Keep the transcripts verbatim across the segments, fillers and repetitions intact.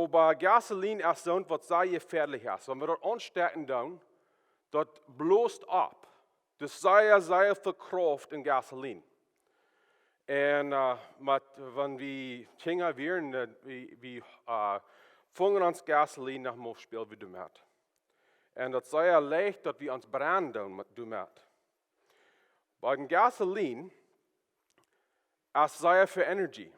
Oba Gasolien es soont waut sea jefäadlich es. Wan wie daut aunstäakjen doonen, daut blost opp. Daut sea, sea väl Krauft en Gasolien. Un, äh, met, wan wie Kjinja wieren, äh, wie, wie, äh, fungen ons Gasolien noch mol, späld wie doamet. Un daut sea leicht daut wie ons brennen doonen met, doamet. Bie Gasolien es sea väl Energie.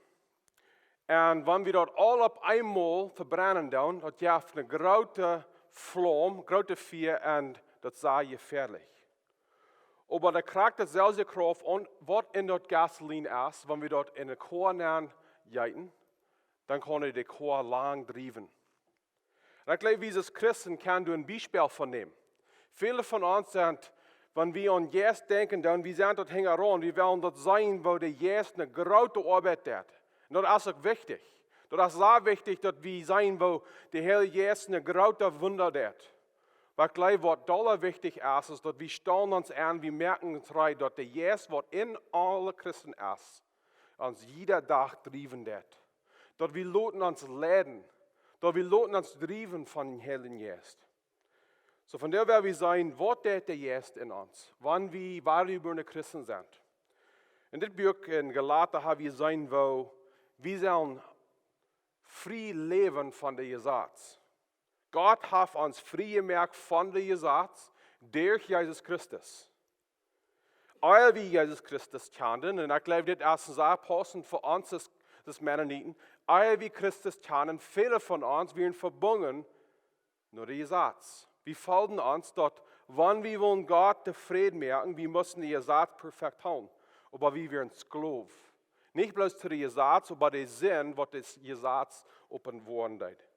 Un wan wie daut aul opp eemol vebrennen doonen, daut jeft eene groote Flaum, groote Fia un daut es sea jefäadlich. Oba daut kjricht daut selwje Krauft aun waut en daut Gasolien es, wan wie daut en de Koa nenn jeeten, dan kaun dee Koa lang driewen. Un ekj jleew, wie aus Christen kjennen doa een Biespel von nämen. Väle von ons sent, wan wie aun Jeist denkjen, dan wie sent daut hinjaraun, wie wellen daut seenen, woo de Jeist eene groote Oabeit deed. Un daut es uk wichtich. Daut es sea wichtich, daut wie seenen, woo de Heilje Jeist eene groote Wunda deed. Oba ekj jleew, waut dolla wichtich es, es daut wie stalen ons aun, wie moaken ons reed, daut de Jeist, waut en aule Christen es, ons jieda Dach driewen deed. Daut wie loten ons leiden, daut wie loten ons driewen von dän Heiljen Jeist. Soo, von doa woa wie seenen, waut deed de Jeist en ons, wan wie wadajebuarne Christen sent. En dit Buak en Galata ha wie jeseenen, woo wie sellen frie läwen von de Jesaz. Gott haft ons frie jemoakt von de Jesaz derch Jesus Christus. Ea wie Jesus Christus kjanden, un ekj jleew, dit es sea paussent fa ons aus, aus Mennoniten, ea wie Christus kjanden, väle von ons wieren vebungen no de Jesaz. Wie feelden ons daut, wan wie wullen Gott tofräd moaken, wie musten de Jesaz perfekt hoolen. Oba wie wieren Sklow. Nich bloos to de Jesaz, oba de Sind, waut daut Jesaz openboaren deed.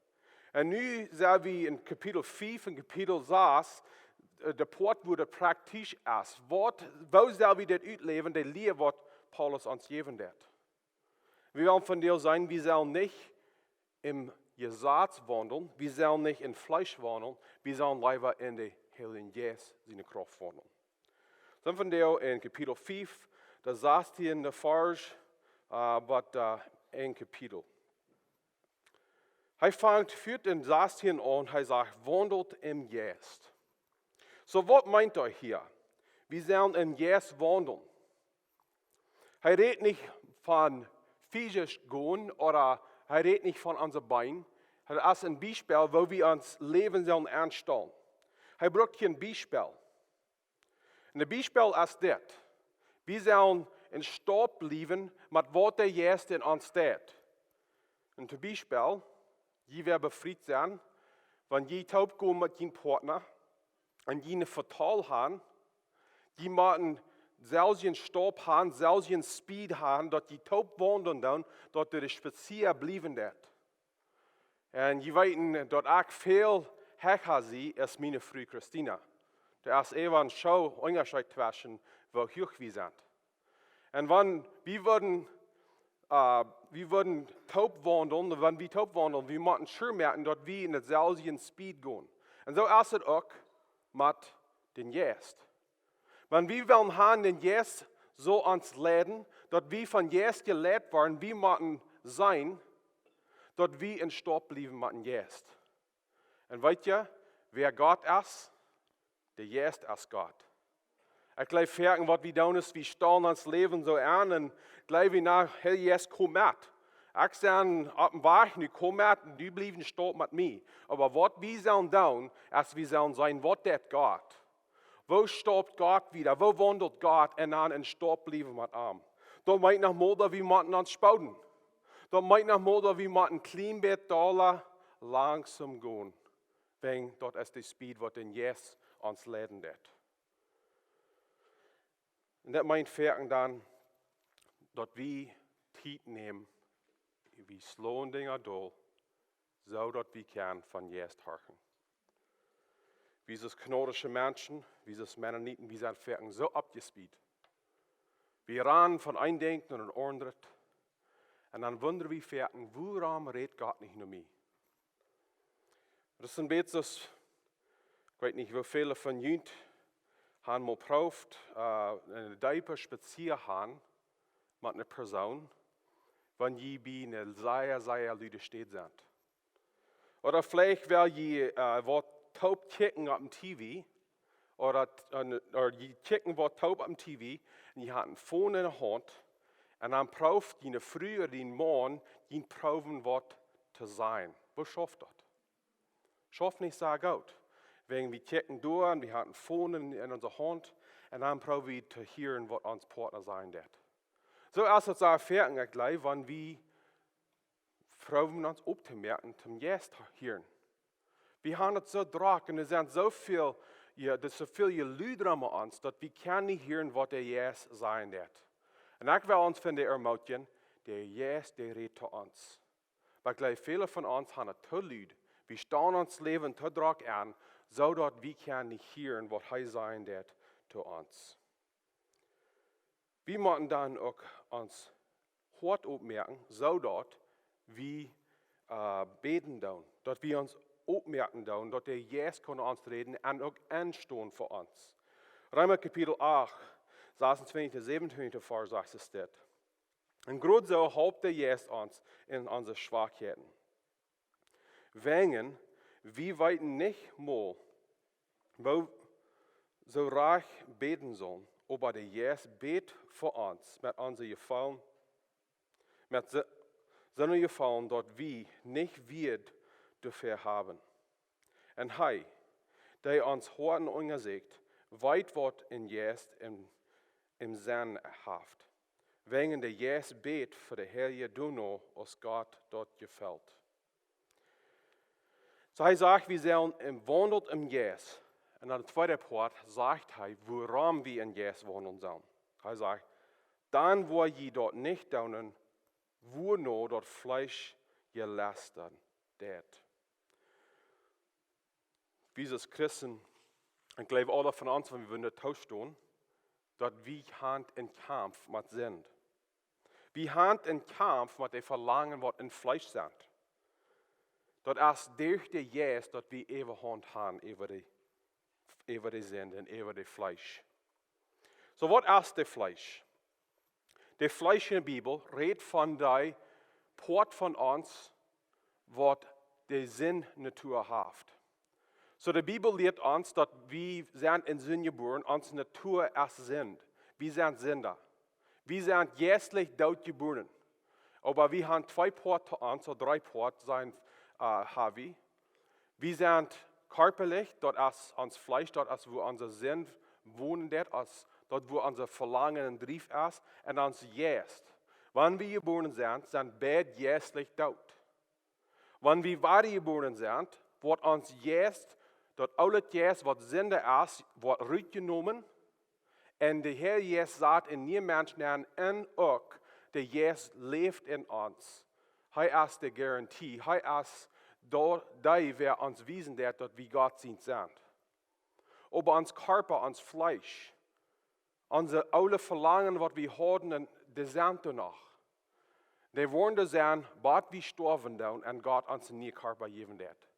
Un nu sent wie en Kapitel fief un Kapitel sas, äh, de Poat, wua daut praktisch es. Waut, woo sell wie dit utläwen, de Lia, waut Paulus ons jäwen deed? Wie wellen von dee seenen, wie sellen nich em Jesaz waundlen, wie sellen nich em Fleesch waundlen, wie sellen leewa en dän Heiljen Jeist siene Krauft waundlen. Dan von dee en Kapitel fief, de sastieende Varsch, äh, waut, äh, en Kapitel. Hee fangt, fieet en sastieen aun, hee sajcht: "Waundelt em Jeist." Soo, waut meent hee hia? Wie sellen em Jeist waundlen. Hee rät nich von physisch gonen ooda hee rät nich von onse Been. Daut es een Biespel, woo wie ons Läwen sellen aunstalen. Hee brukt hia een Biespel. Un daut Biespel es dit. Wie sellen en Staup bliewen met waut de Jeist en ons deit. Un toom Biespel, jie woaren befriet sennen, wan jie toop komen met jun Partner un jie een Vetal haben, jie motten selwjen Staup haben, selwjen Speed haben, daut jie toop waundlen doonen, daut doa de Spazia bliewen deit. Un jie weeten daut ekj väl hecha sie aus miene Fru Christina. Doa es äwa een Schoo Unjascheet tweschen, woo huach wie sent. Un wan wie wudden, äh, wie wudden toop waundlen, wan wie toop waundlen, wie motten sure moaken daut wie en dän selwjen Speed gonen. Un soo es et uk met dän Jeist. Wan wie wellen haben, dän Jeist saul ons leiden, daut wie vom Jeist jeleit woaren, wie motten seenen, daut wie en Staup bliewen met dän Jeist. Un weet jie, wäa Gott es? De Jeist es Gott. Ekj jleew, foaken waut wie doonen es, wie stalen ons Läwen soo aun un jleewen wie, na, Heilje Jeist, komm met. Ekj sie oppem Wajch, nu komm met, un du bliewen en Staup met mie. Oba waut wie sellen doonen, es wie sellen seenen, waut deit Gott? Woo staupt Gott wieda? Woo waundelt Gott? Un dan en Staup bliewen met am. Daut meent noch mol, daut wie motten ons spooden. Daut meent noch mol, daut wie motten een kjlien bät dolla langsom gonen. Wäajen daut es de Speed, waut dän Jeist ons leiden deit. Un daut meent foaken dan, daut wie Tiet nämen, wie slowen Dinja dol, soo daut wie kjennen vom Jeist horchen. Wie aus kjnodische Menschen, wie aus Mennoniten, wie sent foaken soo oppjespeedt. Wie rannen von een Dinkj no een aundret. Un dan wundren wie foaken, wuarom rät Gott nich no mie? Daut es een bät soo, ekj weet nich, woo väle von junt haben mol proowt, äh, een deepen Spazia gonen met eene Persoon, wan jie bie eene sea, sea lude Städ sent. Ooda veleicht well jie waut toop kjikjen opp een T V, ooda jie kjikjen waut toop opp een T V, un jie haben een Phone enne Haunt, un dan prooft june Fru ooda jun Maun, jun proowen waut to sajen. Woo schauft daut? Schauft nich soo goot. Wäajen wie kjikjen doa un wie haben een Phone enne, enne Haunt, un dan proow wie to hieren waut ons Partner sajen deit. Soo aus daut soo foaken, ekj jleew, wan wie proowen ons opptomoaken toom Jeist hieren. Wie haben daut soo drock un doa sent soo väl, jo, doa es soo väl Jelud rom ons, daut wie kjennen nich hieren waut de Jeist sajen deit. Un ekj well ons vondoag ermootjen, de Jeist, dee rät to ons. Oba ekj jleew, väle von ons haben daut too lud. Wie stalen ons Läwen too drock aun, soo daut wie kjennen nich hieren waut hee sajen deit to ons. Wie motten dan uk ons Hoat oppmoaken, soo daut wie bäden doonen, daut wie ons oppmoaken doonen, daut de Jeist kaun ons räden un uk enstonen fa ons. Reema Kapitel acht, sasuntwintich, säwenuntwintich, Varsch sajcht et dit: Un krakjt soo halpt de Jeist ons en onse Schwakheiten. Wäajen wie weeten nich mol, woo wie rajcht bäden sellen, oba de Jeist bät fa ons met onse Jefeelen, met soone Jefeelen, daut wie nich Wieed doafäa haben. Un hee, dee ons Hoaten unjasieekjt, weet waut de Jeist em, em Senn haft. Wäajen de Jeist bät fa de Heilje doano, aus Gott daut jefelt. Soo hee sajcht, wie sellen em waundlen em Jeist. Un dan de tweede Poat sajcht hee, wuarom wie em Jeist waundlen sellen. Hee sajcht: Dan woa jie daut nich doonen, wuano daut Fleesch jelust deit. Wie aus Christen, ekj jleew, aule von ons, wan wie wudden tostonen, daut wie haben een Kaumf met Sind. Wie haben een Kaumf met de Velangen waut em Fleesch sent. Daut es derch de Jeist daut wie Äwahaunt haben äwa de, äwa de Sind un äwa de Fleesch. Soo, waut es de Fleesch? De Fleesch enne Bibel rät von dee Poat von ons, waut de Sindnatua haft. Soo, de Bibel lieet ons, daut wie sent en Sind jebuaren, onse Natua es Sind. Wie sent Sinda. Wie sent jeistlich doot jebuaren. Oba wie haben twee Poat to ons, ooda dree Poat sent, äh, haben wie. Wie sent kjarpalich, daut es ons Fleesch, daut es wua onse Sind wonen deit, es daut wua onse Velangen un Drift es, un ons Jeist. Wan wie jebuaren sent, sent beid jeistlich doot. Wan wie wadajebuaren sent, woat ons Jeist, daut oole Jeist, waut Sind es, woat rutjenomen, un de Heilje Jeist sat en nieen Mensch nenn, un uk de Jeist läft en ons. Hee es de Garantie. Hee es doa, dee waut ons wiesen deit, daut wie Gott sien sent. Oba ons Kjarpa, ons Fleesch, onse oole Velangen, waut wie hauden, un dee sent doa noch. Dee woaren doa sennen, bat wie stoawen doonen un Gott ons een nieen Kjarpa jäwen deit.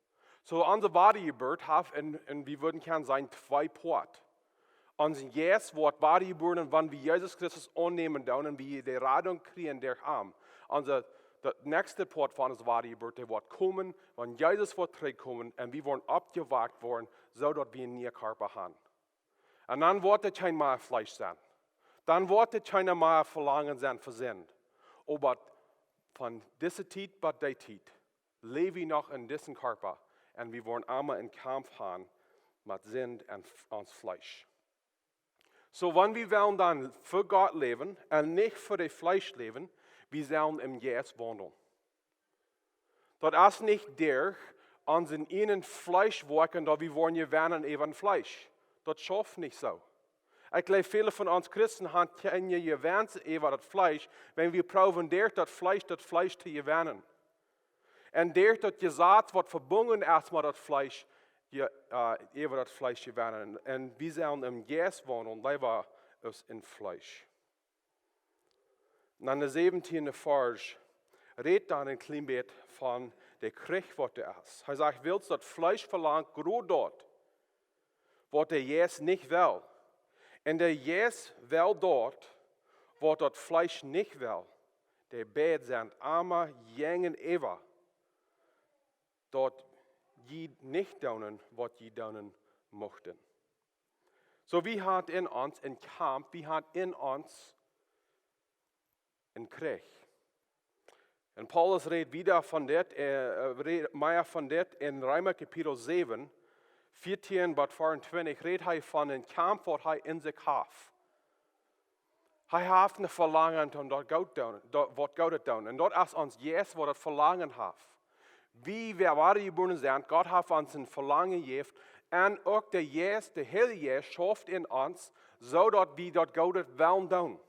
Soo, onse Wadajeburt haft, un, un wie wudden kjennen sajen, twee Poat. Ons Jeist woat wadajebuaren, wan wie Jesus Christus aunnämen doonen un wie de Radunk kjrieen derch am. Onse, daut näakjste Poat von onse Wadajeburt, dee woat komen, wan Jesus woat trigjkomen un wie woaren oppjewakjt woaren, soo daut wie een nieen Kjarpa haben. Un dan woat doa kjeen mea Fleesch sennen. Dan woat doa kjeen mea Velangen sennen fa Sind. Oba von dise Tiet bat dee Tiet läw wie noch en disen Kjarpa. Un wie woaren emma een Kaumf haben met Sind un f-, ons Fleesch. Soo, wan wie wellen dan fa Gott läwen un nich fa de Fleesch läwen, wie sellen em Jeist waundlen. Daut es nich derch onse ieejne Fleeschwoakjen, daut wie woaren jewennen äwa daut Fleesch. Daut schauft nich soo. Ekj jleew, väle von ons Christen haben kjeene Jewennunk äwa daut Fleesch, wan wie proowen derch daut Fleesch, daut Fleesch to jewennen. Un derch daut Jesaz waut vebungen es met daut Fleesch, je, äh, äwa daut Fleesch jewennen. Un wie sellen em Jeist waundlen, leewa aus em Fleesch. Un dan de säwentieende Varsch rät dan een kjlien bät von de Kjrich waut doa es. Hee sajcht, wiels daut Fleesch velangt krakjt daut, waut de Jeist nich well. Un de Jeist well daut, waut daut Fleesch nich well. Dee beid sent emma jäajenäwa, daut jie nich doonen, waut jie doonen muchten. Soo, wie haben en ons een Kaumf, wie haben en ons een Kjrich. Un Paulus rät wieda von dit, äh, rät mea von dit en Reema Kapitel säwen, vieetieen bat veeauntwintich, rät hee von een Kaumf, waut hee en sikj haft. Hee haft een Velangen, om daut Goodet doonen, daut, waut Goodet doonen. Un daut es ons Jeist, waut daut Velangen haft. Wie, wäa wadajebuaren sent, Gott haft ons een Velangen jejäft. Un uk de Jeist, de Heilje Jeist, schauft en ons, soo daut wie daut Goodet wellen doonen.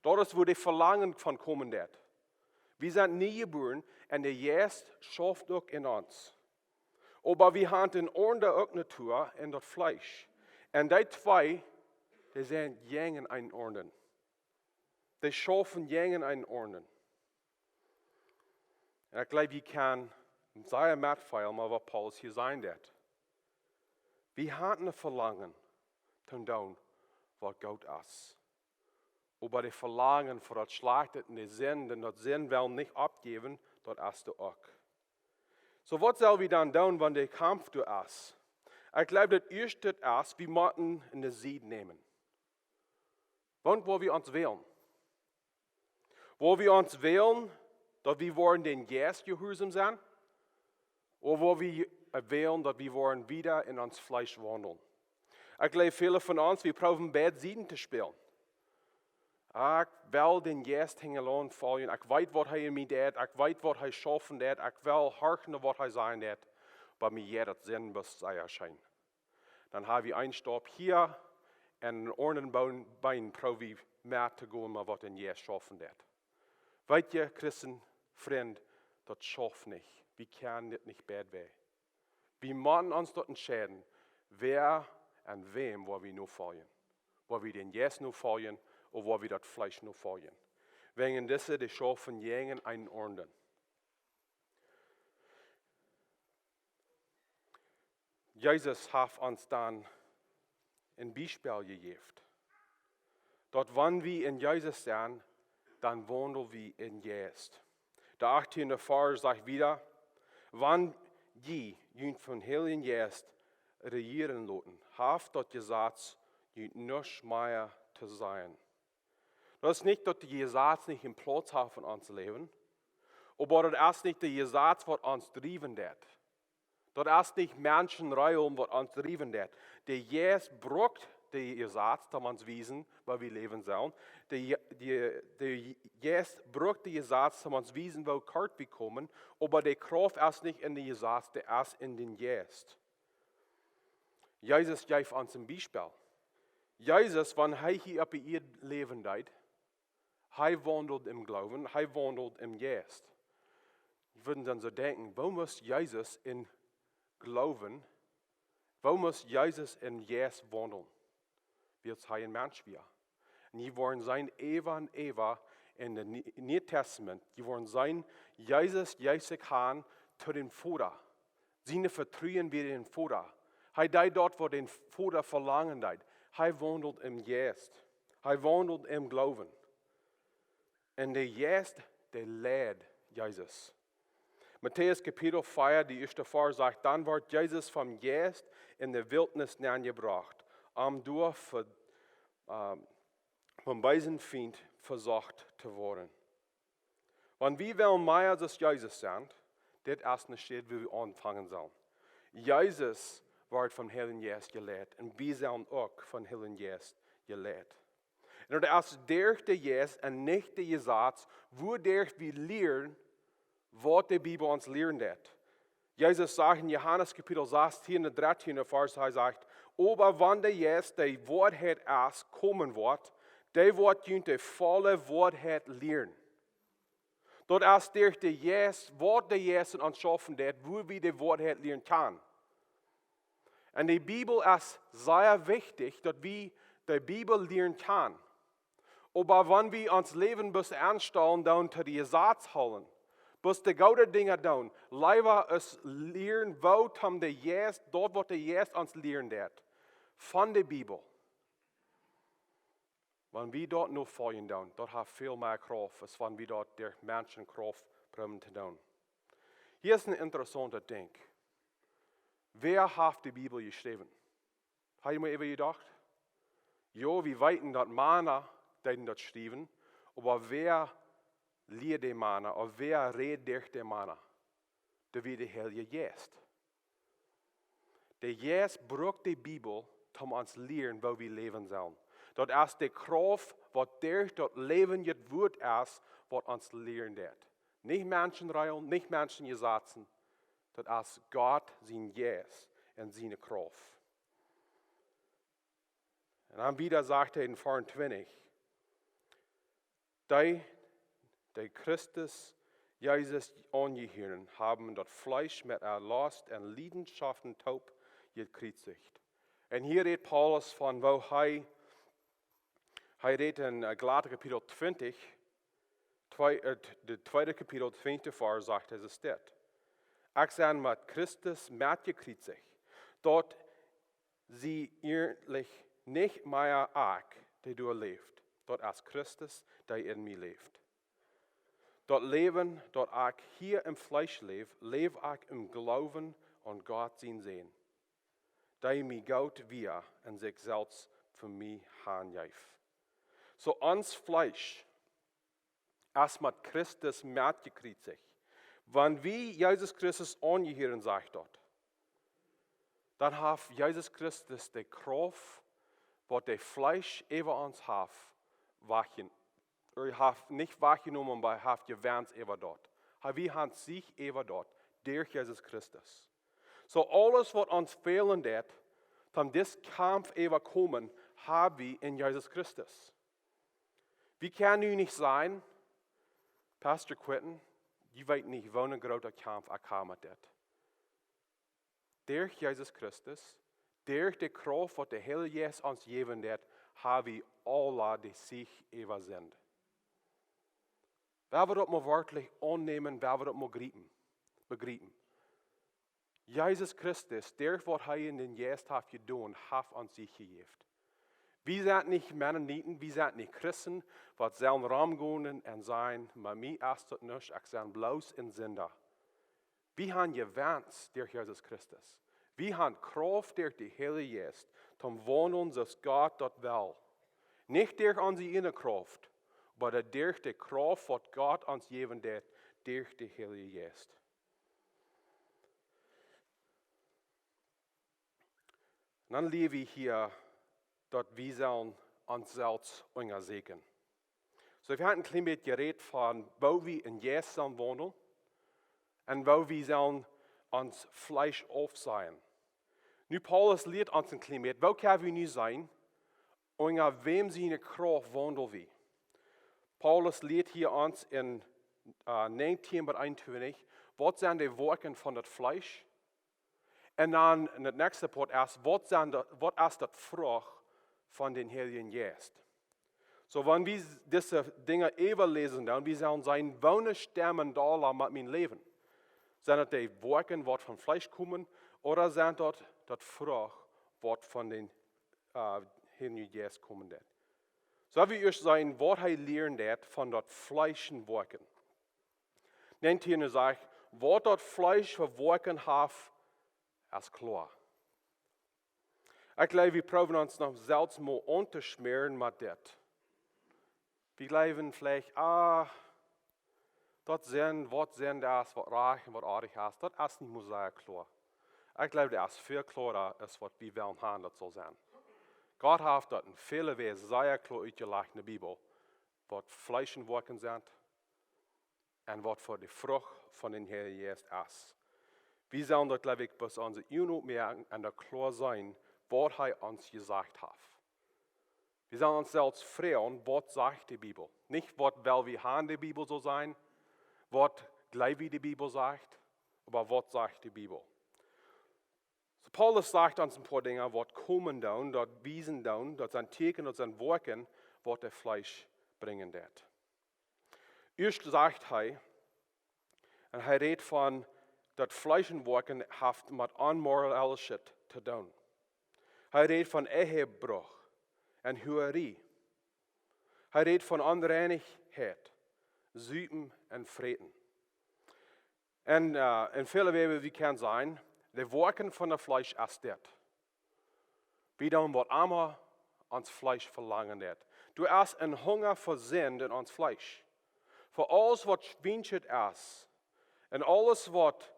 Daut es, wua de Velangen von komen deit. Wie sent nie jebuaren un de Jeist schauft uk en ons. Oba wie haben en aundre uk Natua en daut Fleesch. Un dee twee, dee sent jäajen eenen aundren. Dee schaufen jäajen eenen aundren. Un ekj jleew, jie kjennen sea metfeelen, mau waut Paulus hia sajen deit. Wie haben een Velangen, to doonen, waut goot es. Oba de Velangen fa daut Schlajchte un de Sind, un daut Sind well nich oppjäwen, daut es doa uk. Soo, waut sell wie dan doonen, wan de Kaumf doa es? Ekj jleew, daut ieeschte es, wie motten eene Sied nämen. Waut woa wie ons wälen? Woa wie ons wälen, daut wie woaren dän Jeist jehuarsom sennen? Ooda woa wie, äh, wälen, daut wie woaren wieda en ons Fleesch waundlen? Ekj jleew, väle von ons, wie proowen beid Sieden to spälen. Ekj well dän Jeist hinjaraun foljen. Ekj weet, waut hee en mie deit. Ekj weet, waut hee schaufen deit. Ekj well horchen, waut hee sajen deit. Bie mie jeit daut Sind bloos sea scheen. Dan ha wie een Staup hia un een aundren Been, Been proow wie met to gonen, mau waut dän Jeist schaufen deit. Weet jie, Christen, Frind, daut schauft nich. Wie kjennen dit nich beid Wäaj. Wie motten ons daut entscheiden, wäa un wäm woa wie nofoljen. Woa wie dän Jeist nofoljen, ooda woa wie daut Fleesch nofoljen. Wäajen dise, dee schaufen jäajen eenen aundren. Jesus haft ons dan een Biespel jejäft. Daut wan wie en Jesus sent, dan waundel wie em Jeist. De achttieende Varsch sajcht wieda: Wan jie junt vom Heiljen Jeist rejieren loten, haft daut Jesaz junt nuscht mea to sajen. Daut es nich, daut de Jesaz nich een Plauz haft en ons Läwen, oba daut es nich de Jesaz, waut ons driewen deit. Daut es nich Menschen Regeln, waut ons driewen deit. De Jeist brukt de Jesaz, om ons wiesen, woo wie läwen sellen. De Je-, de, de Jeist brukt de Jesaz, om ons wiesen, woo kort wie komen, oba de Krauft es nich en de Jesaz, dee es en dän Jeist. Jesus jeef ons een Biespel. Jesus, wan hee hia opp de Ieed läwen deed, hee waundeld em Gloowen, hee waundeld em Jeist. Wie wudden dan soo denkjen, woo must Jesus em Gloowen, woo must Jesus em Jeist waundlen? Wiels hee een Mensch wia. Un jie woaren seenen äwa un äwa en de Nie-, Niee Tastament, jie woaren seenen, Jesus jeef sikj han to dän Voda. Sien Vetruen wia dän Voda. Hee deed daut, waut dän Voda velangen deed. Hee waundeld em Jeist. Hee waundeld em Gloowen. Un de Jeist, dee leid Jesus. Matäus Kapitel vea, de ieeschte Varsch sajcht: Dan wort Jesus vom Jeist en de Wiltnis nenjebrocht, om doa ve-, ähm, vom beesen Fient vesocht to woaren. Wan wie wellen mea aus Jesus sent, dit es ne Städ, wua wie aunfangen sellen. Jesus wort vom Heiljen Jeist jeleit un wie sellen uk vom Heiljen Jeist jeleit. Un daut es derch de Jeist un nich de Jesaz, wuaderch wie lieren, waut de Bibel ons lieren deit. Jesus sajcht en Johanes Kapitel sastieen, de dartieende Varsch, hee sajcht: Oba wan de Jeist, dee Woarheit es, komen woat, dee woat junt de volle Woarheit lieren. Daut es derch de Jeist, waut de Jeist en ons schaufen deit, wua wie de Woarheit lieren kjennen. Un de Bibel es sea wichtich, daut wie de Bibel lieren kjennen. Oba wan wie ons Läwen bloos aunstalen doonen, to de Jesaz hoolen, bloos de goode Dinja doonen, leewa ons lieren, woo toom de Jeist, daut waut de Jeist ons lieren deit, von de Bibel. Wan wie daut nofoljen doonen, daut haft väl mea Krauft, aus wan wie daut derch Menschen Krauft proowen to doonen. Hia es een interessauntet Dinkj. Wäa haft de Bibel jeschräwen? Hab jie mol äwa jedocht? Jo, wie weeten daut Mana deeden daut schriewen, oba wäa lieed de Mana, ooda wäa räd derch de Mana? Daut wia de Heilje Jeist. De Jeist brukt de Bibel, om ons lieren, woo wie läwen sellen. Daut es de Krauft, waut derch daut läwendje Wuat es, waut ons lieren deit. Nich Menschenregeln, nich Menschenjesazen. Daut es Gott sien Jeist un siene Krauft. Un dan wieda sajcht hee en Varsch twintich: Dee, dee Christus Jesus aunjehieren, haben daut Fleesch met äare Lost un Liedenschaften toop jekjriezicht. Un hia rät Paulus von, woo hee, hee rät en, äh, Galata Kapitel twintich, twee, äh, de tweede Kapitel, twintje Varsch, sajcht hee dit: Ekj sie met Christus metjekjriezicht. Daut sie ieejentlich nich mea ekj, dee doa läft, daut es Christus, dee en mie läft. Daut Läwen, daut ekj hia em Fleesch läw, läw ekj em Gloowen aun Gott sienen Sän, dee mie goot wia un sikj selfst fa mie hanjeef. Soo ons Fleesch es met Christus metjekjriezicht. Wan wie Jesus Christus aunjehieren, sajcht daut, dan haft Jesus Christus de Krauft, waut de Fleesch äwa ons haft, wajchje-, ooda haft nich wajchjenomen, oba haft jewennt äwa daut. Hee, wie haben Siech äwa daut, derch Jesus Christus. Soo aules, waut ons fälen deit, om disen Kaumf äwakomen, hab wie en Jesus Christus. Wie kjennen nu nich sajen: Pastor Quentin, jie weeten nich, woo een groota Kaumf ekj ha met dit. Derch Jesus Christus, derch de Krauft, waut de Heilje Jeist ons jäwen deit, ha wie aula de Siech äwa Sind. Wie woaren daut mol werkjlich aunnämen, wie woaren daut mol griepen, bejriepen. Jesus Christus, derch waut hee en dän Jeist haft jedonen, haft ons Siech jejäft. Wie sent nich Mennoniten, wie sent nich Christen, waut sellen romgonen un sajen: Met mie es daut nuscht, ekj sie bloos een Sinda. Wie haben jewennt derch Jesus Christus. Wie haben Krauft derch dän Heiljen Jeist, om to waundlen soo aus Gott daut well. Nich derch onse ieejne Krauft, oba derch de Krauft, waut Gott ons jäwen deit, derch dän Heiljen Jeist. Dan lia wie hia, daut wie sellen ons selfst unjasieekjen. Soo, wie haben een kjlien bät jerät von, woo wie em Jeist sellen waundlen un woo wie sellen ons Fleesch aufsajen. Nu, Paulus lieet ons een kjlien bät, woo kjenn wie nu seenen, unja wäm siene Krauft waundel wie? Paulus lieet hia ons en, äh, näajentieen bat eenuntwintich, waut sent de Woakjen von daut Fleesch? Un dan en daut näakjste Poat es, waut sent daut, waut es daut Frucht von dän Heiljen Jeist? Soo, wan wie dise Dinja äwaläsen, dan wie sellen seenen, woone stemmen doa met mien Läwen? Sent daut de Woakjen, waut vom Fleesch komen, ooda sent daut, daut Frucht, waut von dän, äh, Heiljen Jeist komen deit? Soo, wie ieescht seenen, waut hee lieren deit von daut Fleesch un Woakjen. Näajentieen sajcht: Waut daut Fleesch fa Woakjen haft, es kloa. Ekj jleew, wie proowen ons noch selfst mol auntoschmäaren met dit. Wie jleewen veleicht, ah, daut Sind, waut Sind es, waut rajcht un waut oajch es, daut es nich mol sea kloa. Ekj jleew, daut es väl kloara aus waut wie wellen haben, daut saul sennen. Gott haft daut en väle Wäaj sea kloa utjelajcht en de Bibel, waut Fleesch un Woakjen sent un waut fa de Frucht von dän Heiljen Jeist es. Wie sellen daut, jleew ekj, bloos onse Uagen opmoaken un daut kloa seenen, waut hee ons jesajcht haft. Wie sellen ons selfst froagen, waut sajcht de Bibel? Nich, waut well wie haben de Bibel saul sennen, waut jleew wie de Bibel sajcht, oba waut sajcht de Bibel? Soo, Paulus sajcht ons een poa Dinja, waut komen doonen, daut wiesen doonen, daut sent Tieekjen, daut sent Woakjen, waut daut Fleesch brinjen deit. Ieescht sajcht hee, un hee rät von, daut Fleesch un Woakjen haft met Onmoralischet to doonen. Hee rät von Ehebruch un Huarie. Hee rät von Onreinichkjeit, Supen un Fräten. Un, äh, en väle Wäaj, wie kjennen seenen, De Woakjen von daut Fleesch es dit. Wie doonen waut emma ons Fleesch velangen deit. Doa es een Hunga fa Sind en ons Fleesch. Fa aules waut schwienschet es. Un aules waut,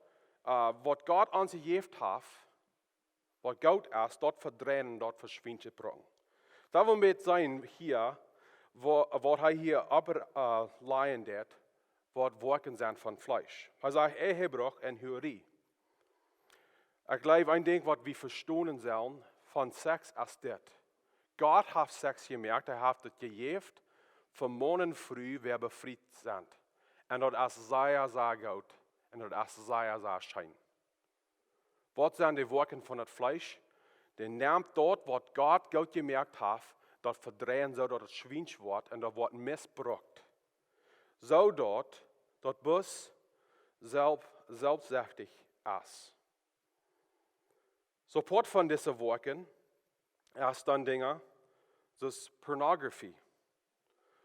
äh, waut Gott ons jejäft haft, waut goot es, daut vedreien, daut fa schwienschet brucken. Daut well wie seenen hia, waut, waut hee hia opp, äh, lajen deit, waut Woakjen sent von Fleesch. Hee sajcht Ehebruch un Hurerie. Ekj jleew, een Dinkj waut wie vestonen sellen von Seks es dit. Gott haft Seks jemoakt, hee haft et jejäft, fa Maun un Fru, wäa befriet sent. Un daut es sea, sea goot. Un daut es sea, sea scheen. Waut sent de Woakjen von daut Fleesch? Dee nemt daut, waut Gott goot jemoakt haft, daut vedreien, soo daut et schwiensch woat un daut woat missbrukt. Soo daut, daut bloos self-, selfstsüchtig es. Soo Poat von dise Woakjen es dan Dinja, soo aus Pornografie.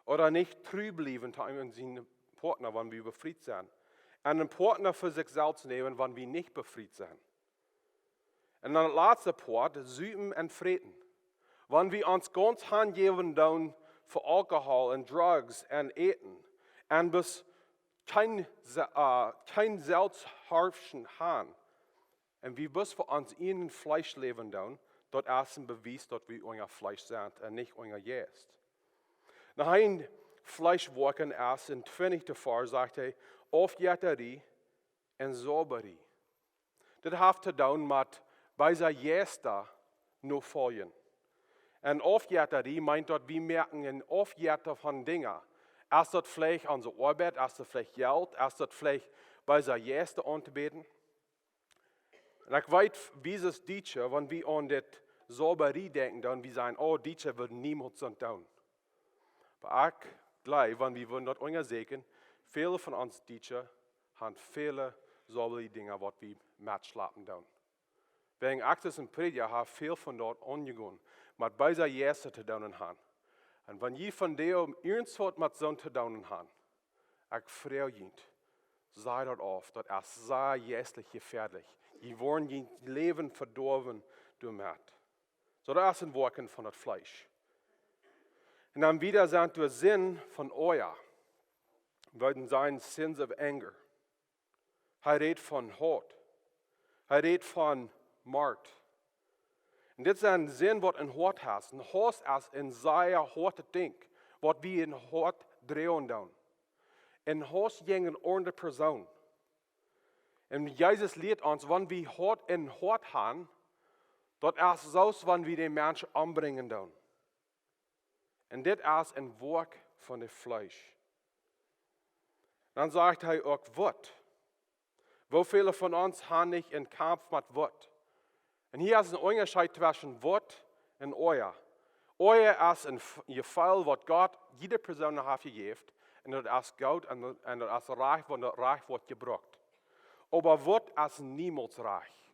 Ooda nich tru bliewen to eenen sienen Partner, wan wie befriet sent. Un een Partner fa sikj selfst nämen, wan wie nich befriet sent. Un dan daut latste Poat, supen un fräten. Wan wie ons gaunz hanjäwen doonen fa Alkohol un Drugs un Äten. Un bloos kjeen Se-, äh, kjeen Selfstharschen han. Un wie bloos fa ons ieejnet Fleesch läwen doonen, daut es een Bewies daut wie unja Fleesch sent un nich unja Jeist. Noch een Fleeschwoakjen es en twintichsten Varsch, sajcht hee, Aufjettarie un Zauberie. Dit haft to doonen met beese Jeista nofoljen. Un Aufjettarie meent daut wie moaken een Aufjetta von Dinja. Es daut veleicht onse Oabeit, es daut veleicht Jelt, es daut veleicht beese Jeista aunbäden? Un ekj weet, wie aus Dietsche, wan wie aun dit Zauberie denkjen, dan wie sajen, oh, Dietsche wudden niemols daut doonen. Oba ekj jleew, wan wie wudden daut unjasäkjen, väle von ons Dietsche han väle Zauberie Dinja, waut wie metschlapen doonen. Wäajen ekj aus een Prädja hab väl von daut aunjegonen, met beese Jeista to doonen han. Un wan jie von dee irjentwaut met soont to doonen han, ekj froag junt, saj daut auf, daut es sea jeistlich jefäadlich. Jie woaren jun Läwen vedoawen doamet. Soo, daut es een Woakjen von daut Fleesch. Un dan wieda sent doa Sind von Oaja. Wie wudden sajen, sins of anger. Hee rät von Hoat. Hee rät von Mord. Un dit sent Sind waut een Hoat haft. Un Hoat es een sea hoatet Dinkj, waut wie em Hoat droagen doonen. Un Hoat jäajen eene aundre Persoon. Un Jesus lieet ons, wan wie Hoat em Hoat han, daut es soo aus wan wie dän Mensch ombrinjen doonen. Un dit es een Woakj von daut Fleesch. Dan sajcht hee uk Wut. Woo väle von ons han nich een Kaumf met Wut? Un hia es een Unjascheet tweschen Wut un Oaja. Oaja es een F-, Jefeel waut Gott jiede Persoon haft jejäft. Un daut es goot un, un daut es rajcht, wan daut rajcht woat jebrukt. Oba Wut es niemols rajcht.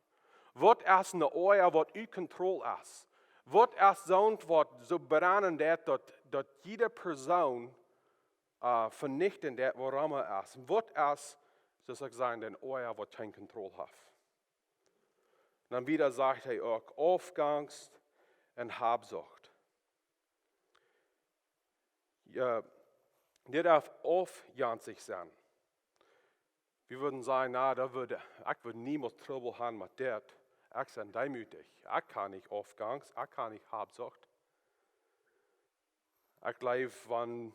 Wut es een Oaja waut ut Kontroll es. Wut es soont waut soo brennen deit daut, daut jiede Persoon, äh, venichten deit, woaromm et es. Wut es, soo aus ekj säd, een Oaja waut kjeen Kontroll haft. Dan wieda sajcht hee uk Aufjenst un Habsucht. Jo, dit haft aufjenstich sennen. Wie wudden sajen, na, daut wudd, ekj wudd niemols Trubbel han met dit. Ekj sie deemootich. Ekj kaun nich Aufjenst, ekj kaun nich Habsucht. Ekj jleew, wan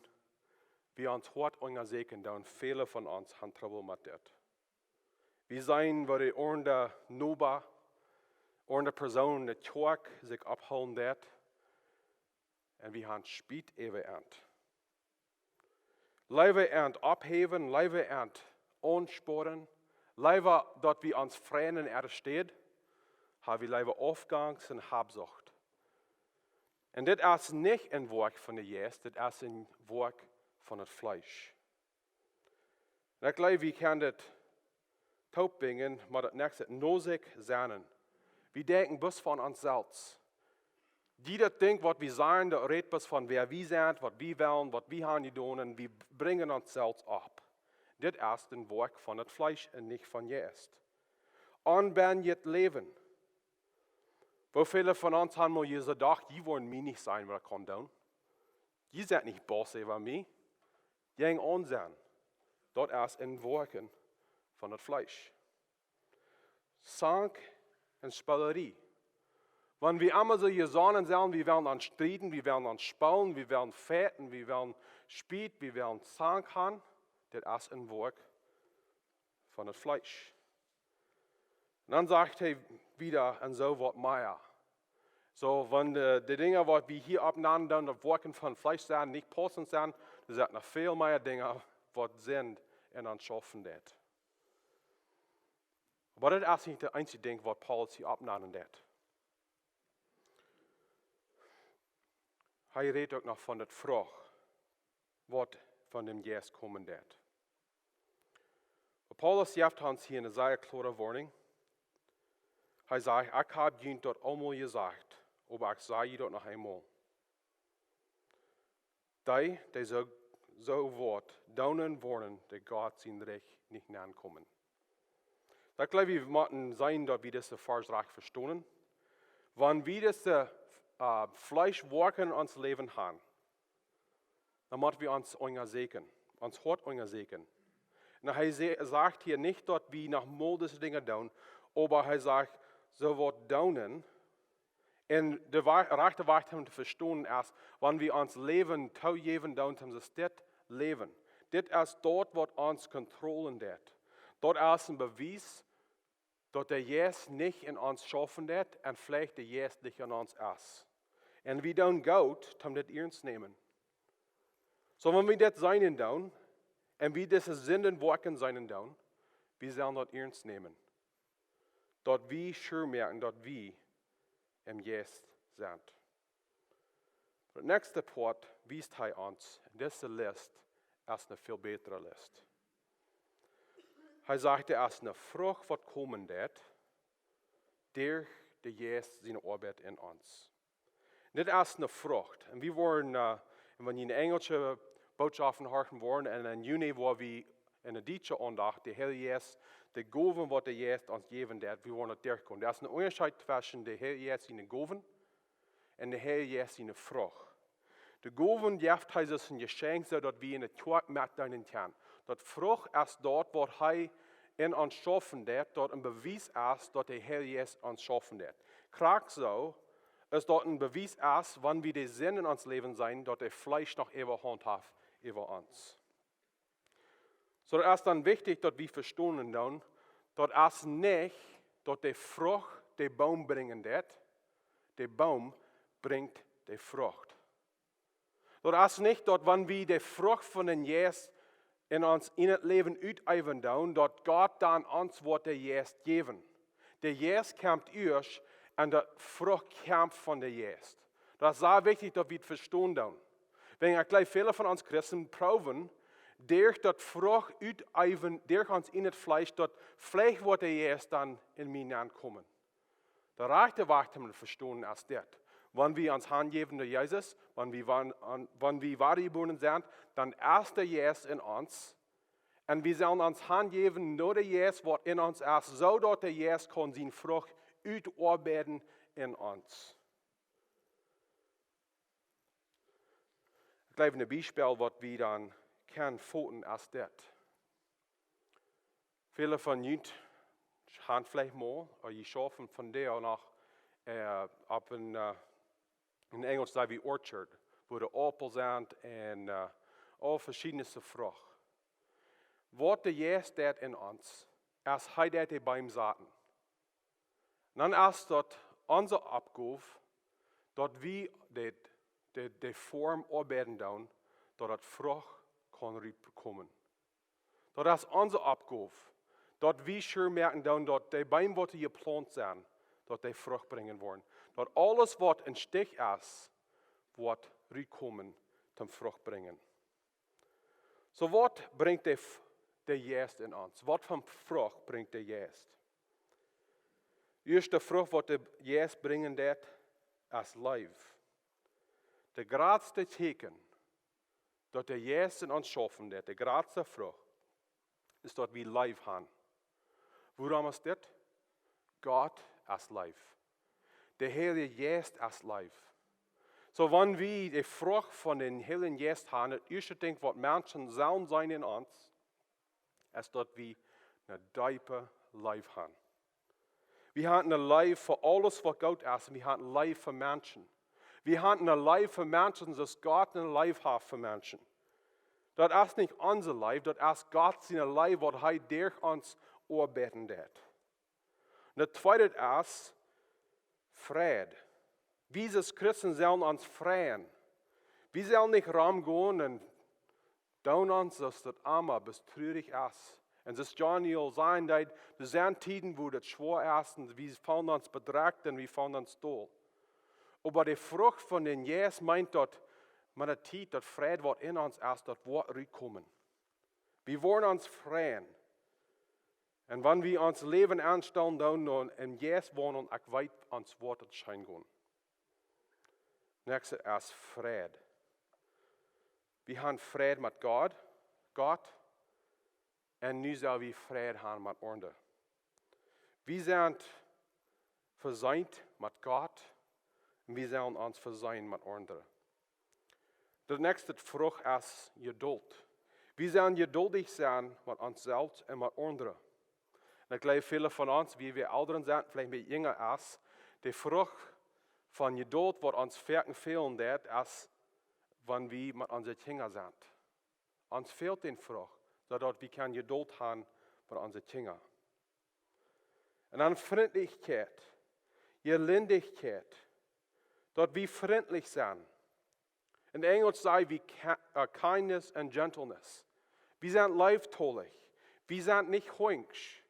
wie ons Hoat unjasäkjen, dan väle von ons han Trubbel met dit. Wie seenen, woo de aundre Noba, aundre Persoon enne Kjoakj sikj ophoolen deit, un wie han Spiet äwa an. Leewa an oppheewen, leewa an aunsporen, leewa daut wie ons freien en äare Städ, ha wie leewa Aufjenst un Habsucht. Un dit es nich een Woakj von dän Jeist, dit es een Woakj von daut Fleesch. Un ekj jleew, wie kjennen dit toopbinjen met daut näakjste, no sikj sennen. Wie denkjen bloos von ons selfst. Jieda Dinkj waut wie sajen, daut rät bloos von wäa wie sent, waut wie wellen, waut wie han jedonen, un wie brinjen ons selfst opp. Dit es een Woakj von daut Fleesch un nich von Jeist. Aunbennjet Läwen. Woo väle von ons haben mol jesajcht: "Jie woaren mie nich sajen, waut ekj kaun doonen. Jie sent nich Boss äwa mie. Jie aun sennen." Daut es een Woakjen von daut Fleesch. Zank un Spelerie. Wan wie emma soo jesonnen sent, wie wellen dan strieden, wie wellen dan spolen, wie wellen fechten, wie wellen Spiet, wie wellen Zank haben, daut es een Woakj von daut Fleesch. Un dan sajcht hee wada: "Un soo waut mea." Soo, wan de, de Dinja, waut wie hia oppnanen doonen, daut Woakjen von Fleesch sent, nich paussent sent, doa sent noch väl mea Dinja, waut Sind en ons schaufen deit. Oba daut es nich daut eensje Dinkj, waut Paulus hia oppnanen deit. Hee rät uk noch von daut Frucht, waut von däm Jeist komen deit. Oba Paulus jeft ons hia eene sea kloare Woarnunk. Hee sajcht: "Ekj hab junt daut aulmol jesajcht, oba ekj saj junt daut noch eemol. Dee, dee soo, soo waut doonen, woaren en Gott sien Rikj nich nenkomen." Daut jleew ekj, wie motten seenen, daut wie dise Varsch rajcht vestonen. Wan wie dise, äh, Fleeschwoakjen en ons Läwen haben, dan motten wie ons unjasäkjen, ons Hoat unjasäkjen. Un hee sa-, sajcht hia nich, daut wie noch mol dise Dinja doonen, oba hee sajcht, soo waut doonen. Un de Wa-, rajchte Wajch, om to vestonen, es, wan wie ons Läwen toojäwen doonen, om dit Läwen. Dit es daut, waut ons kontrollieren deit. Daut es een Bewies, daut de Jeist nich en ons schaufen deit un veleicht de Jeist nich en ons es. Un wie doonen goot, om dit iernst nämen. Soo, wan wie dit seenen doonen, un wie dise Sinden woakjen seenen doonen, wie sellen daut iernst nämen. Daut wie sure moaken, daut wie em Jeist sent. Daut näakjste Poat wiest hee ons, dise List es eene väl bätre List. Hee sajcht, et es eene Frucht, waut komen deit, derch de Jeist siene Oabeit en ons. Dit es eene Frucht. Un wie woaren, äh, un wan jie eene enjelsche Botschoften horchen woaren, un en Juni woa wie en de dietsche Aundacht, de Heilje Jeist, de Gowen, waut de Jeist ons jäwen deit, wie woaren daut derchgonen. Daut es een Unjascheet tweschen de Heilje Jeist siene Gowen un de Heilje Jeist siene Frucht. De Gowen jeft hee aus een Jeschenkj, soo daut wie en de Kjoakj met deenen kjennen. Daut Frucht es daut, waut hee en ons schaufen deit, daut een Bewies es, daut de Heilje Jeist ons schaufen deit. Krakjt soo es daut een Bewies es, wan wie de Sind en ons Läwen seenen, daut de Fleesch noch Äwahaunt haft äwa ons. Soo, daut es dan wichtich, daut wie vestonen doonen, daut es nich, daut de Frucht de Boom brinjen deit, de Boom brinjt de Frucht. Daut es nich, daut wan wie de Frucht von dän Jeist en ons, en daut Läwen utäwen doonen, daut Gott dan ons woat dän Jeist jäwen. De Jeist kjemt ieescht un de Frucht kjemt von dän Jeist. Daut es sea wichtich, daut wie daut vestonen doonen. Wäajen ekj jleew, väle von ons Christen proowen, derch daut Frucht utäwen, derch ons en daut Fleesch, daut veleicht woat de Jeist dan en mie nenkomen. De rajchte Wajch, om daut to vestonen, es dit. Wan wie ons hanjäwen no Jesus, wan wie wan-, aun-, wan wie wadajebuaren sent, dan es de Jeist en ons. Un wie sellen ons hanjäwen no dän Jeist, waut en ons es, soo daut de Jeist kaun siene Frucht utoabeiden en ons. Ekj jleew, een Biespel, waut wie dan kjennen foten, es dit. Väle von junt han veleicht mol, ooda jie schaufen vondoag noch, äh, opp een, äh, en Enjelsch saj wie orchard, wua de Aupel sent un, äh, aul veschiedne Frucht. Waut de Jeist deit en ons, es hee deit de Beem saten. Dan es daut onse Oppgow, daut wie de, de, de Form oabeiden doonen, daut daut Frucht kaun rutkomen. Daut es onse Oppgow, daut wie sure moaken doonen, daut de Beem, waut doa jeplaunt sent, daut dee Frucht brinjen woaren. Daut aules, waut em Stich es, woat rutkomen, toom Frucht brinjen. Soo, waut brinjt de F-, de Jeist en ons? Waut fa Frucht brinjt de Jeist? Ieeschte Frucht, waut de Jeist brinjen deit, es Leew. De jratste Tieekjen, daut de Jeist en ons schaufen deit, de jratste Frucht, es daut wie Leew han. Wuarom es dit? Gott es Leew. De Heilje Jeist es Leew. Soo, wan wie de Frucht von dän Heiljen Jeist haben, daut ieeschte Dinkj waut Menschen sellen seenen en ons, es daut wie eene deepe Leew haben. Wie haben eene Leew fa aules waut goot es, un wie haben Leew fa Menschen. Wie haben eene Leew fa Menschen, soo aus Gott eene Leew haft fa Menschen. Daut es nich onse Leew, daut es Gott siene Leew, waut hee derch ons oabeiden deed. Un daut tweede es Freid. Wie aus Christen sellen ons freien. Wie sellen nich romgonen un doonen ons, soo aus daut emma bloos trurich es. Un soo aus Johnny aul säd, daut, doa sent Tieden, wua daut schwoa es, un wie feelen ons bedrekjt un wie feelen ons dol. Oba de Frucht von dän Jeist meent daut, met de Tiet, daut Freid waut en ons es, daut woat rutkomen. Wie woaren ons freien. Un wan wie ons Läwen aunstalen doonen un em Jeist wonen, ekj weet, ons woat daut scheen gonen. Näakjste es Freid. Wie haben Freid met Gott, Gott, un nu sell wie Freid haben met aundre. Wie sent vesient met Gott un wie sellen ons veseenen met aundre. De näakjste Frucht es Jeduld. Wie sellen jeduldich sennen met ons selfst un met aundre. Un ekj jleew, väle von ons, wie wie Elren sent, veleicht een bät jinja es, de Frucht von Jeduld, waut ons foaken fälen deit, es, wan wie met onse Kjinja sent. Ons fält dee Frucht, soo daut wie kjennen Jeduld haben met onse Kjinja. Un dan Frintlichkjeit, Jelindichkjeit, daut wie frintlich sent. En Enjelsch saj wie ki-, äh, kindness and gentleness. Wie sent leeftolich, wie sent nich hunjsch,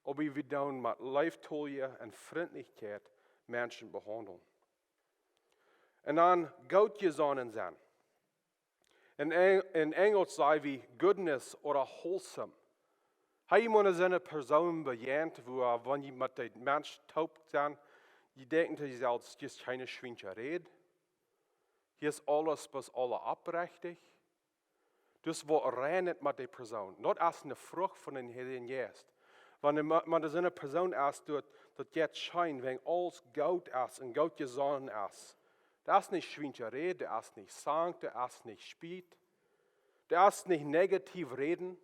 oba wie doonen met Leeftolje un Frintlichkjeit Menschen behaundlen. Un dan goot jesonnen sennen. En Eng-, en Enjelsch saj wie goodness ooda wholesome. Hast du mol soone Persoon bejäajent, wua, wan jie met dän Mensch toop sent, jie denkjen to junt selfst, daut es kjeene schwiensche Räd. Hia es aules bloos aules oprechtich. Daut woat rein met dee Persoon. Daut es eene Frucht von dän Heiljen Jeist. Wan de, wan doa soone Persoon es, daut, daut jeit scheen, wan aules goot es un goot jesonnen es. Daut es nich schwiensche Räd, daut es nich Zank, daut es nich Spiet. Daut es nich negativ räden.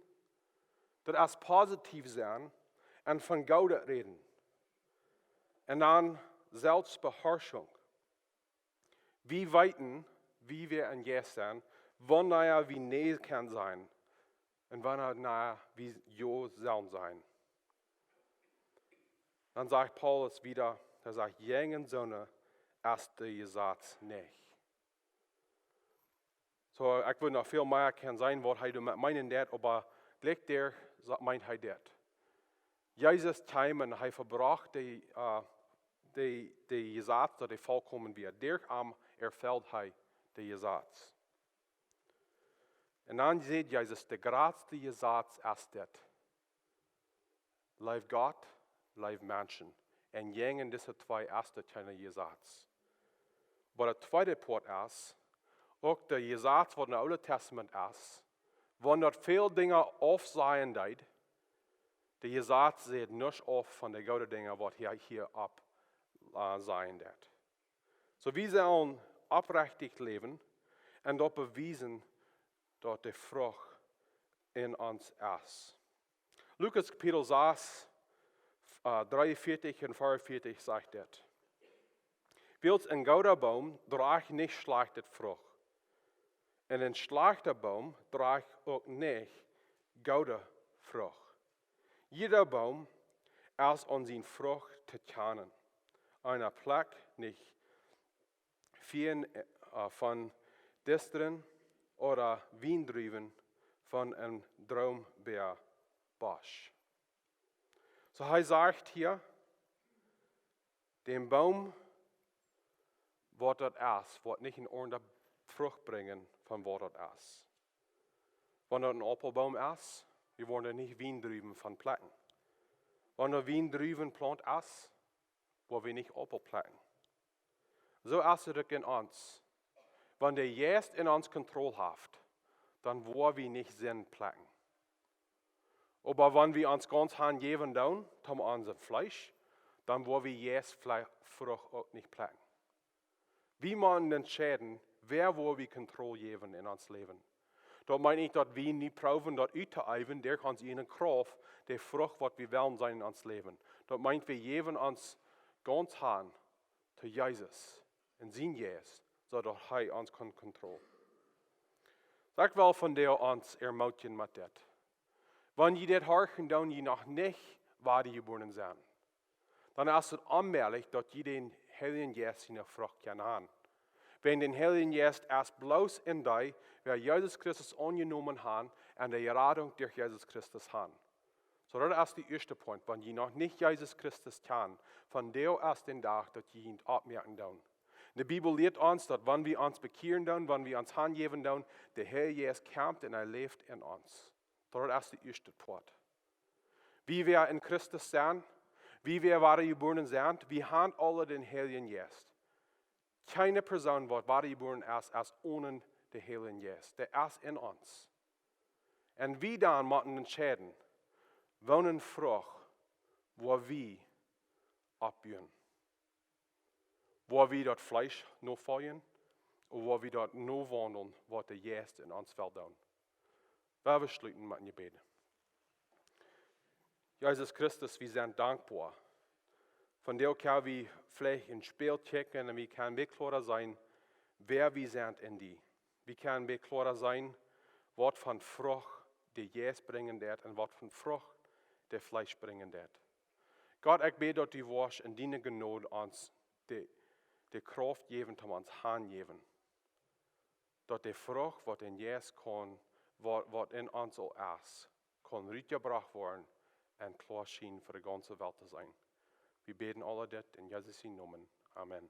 Daut es positiv sennen un von Goodet räden. Un dan Selfstbeharschunk. Wie weeten, woo wie em Jeist sent, wanea wie nä kjennen sennen un wanea wie jo sellen sennen. Dan sajcht Paulus wada, hee sajcht, jäajen soone es daut Jesaz nich. Soo, ekj wudd noch väl mea kjennen sajen, waut hee doamet meenen deed, oba jlikj doa sa-, meent hee dit. Jesus kjeem un hee vollbrocht dee, äh, dee, dee Jesaz, daut dee volkomen wia. Derch am erfeld hee dee Jesaz. Un dan sajcht Jesus, de jratste Jesaz es dit: Leew Gott, leew Menschen. Un jäajen dise twee es daut kjeene Jesaz. Oba de tweede Poat es, uk de Jesaz waut em Oolen Tastament es, wan daut väl Dinja aufsajen deed, de Jesaz sajcht nuscht auf von de goode Dinja waut hee hia opp, äh, sajen deed. Soo, wie sellen oprechtich läwen un daut bewiesen, daut de Frucht en ons es. Lukas Kapitel sas, äh, dreeunvieetich un veeunvieetich sajcht dit: Wiels een gooda Boom drajcht nich schlajchte Frucht, un een schlajchta Boom drajcht uk nich goode Frucht. Jieda Boom es aun siene Frucht to kjanen. Eene Plakj nich Fijen, äh, von Distren ooda Wiendruwen von een Droombeabosch. Soo, hee sajcht hia, dän Boom, waut daut es, woat nich eene aundre Frucht brinjen von waut daut es. Wan daut een Aupelboom es, wie woaren nich Wiendruwen von plekjen. Wan daut Wiendruwenplaunt es, woa wie nich Aupel plekjen. Soo es et uk en ons. Wan de Jeist en ons Kontroll haft, dan woa wie nich Sind plekjen. Oba wan wie ons gaunz hanjäwen doonen, toom onse Fleesch, dan woa wie Jeistfrucht uk nich plekjen. Wie motten entscheiden, wäa woa wie Kontroll jäwen en ons Läwen. Daut meent nich, daut wie nu proowen daut uttoäwen derch ons ieejne Krauft, de Frucht waut wie wellen seenen en ons Läwen. Daut meent, wie jäwen ons gaunz han to Jesus un sien Jeist, soo daut hee ons kaun Kontroll. Soo ekj well vondoag ons ermutigen met dit. Wan jie dit horchen, dan jie noch nich wadajebuaren sent, dan es et onmäajlich daut jie dän Heiljen Jeist siene Frucht kjennen han. Wiels dän Heiljen Jeist es bloos en dee, wäa Jesus Christus aunjenomen han un de Radunk derch Jesus Christus han. Soo daut es de ieeschte Punkt, wan jie noch nich Jesus Christus kjanen, vondoag es de Dach daut jie junt oppmoaken doonen. De Bibel lieet ons daut wan wie ons bekjieren doonen, wan wie ons hanjäwen doonen, de Heilje Jeist kjemt un hee läft en ons. Daut es de ieeschte Poat. Wie wäa en Christus sent, wie wäa wadajebuaren sent, wie han aule dän Heiljen Jeist. Kjeene Persoon waut wadajebuaren es, es onen dän Heiljen Jeist. Dee es en ons. Un wie dan motten entscheiden, woone Frucht woa wie oppbuen. Woa wie daut Fleesch nofoljen, ooda woa wie daut nowaundlen, waut de Jeist en ons well doonen. Lot ons schluten met een Jebäd. Jesus Christus, wie sent dankboa. Vondoag kjenn wie veleicht en Spieejel kjikjen un wie kjennen väl kloara seenen, wäa wie sent en die. Wie kjennen väl kloara seenen, waut fa Frucht de Jeist brinjen deit un waut fa Frucht de Fleesch brinjen deit. Gott, ekj bäd daut du woascht en diene Jnod ons de, de Krauft jäwen, om ons hanjäwen. Daut de Frucht waut en Jeist kaun, waut, waut en ons aul es, kaun rutjebrocht woaren un kloa schienen fa de gaunze Welt to seenen. Wie bäden aule dit en Jesus sienen Nomen. Amen.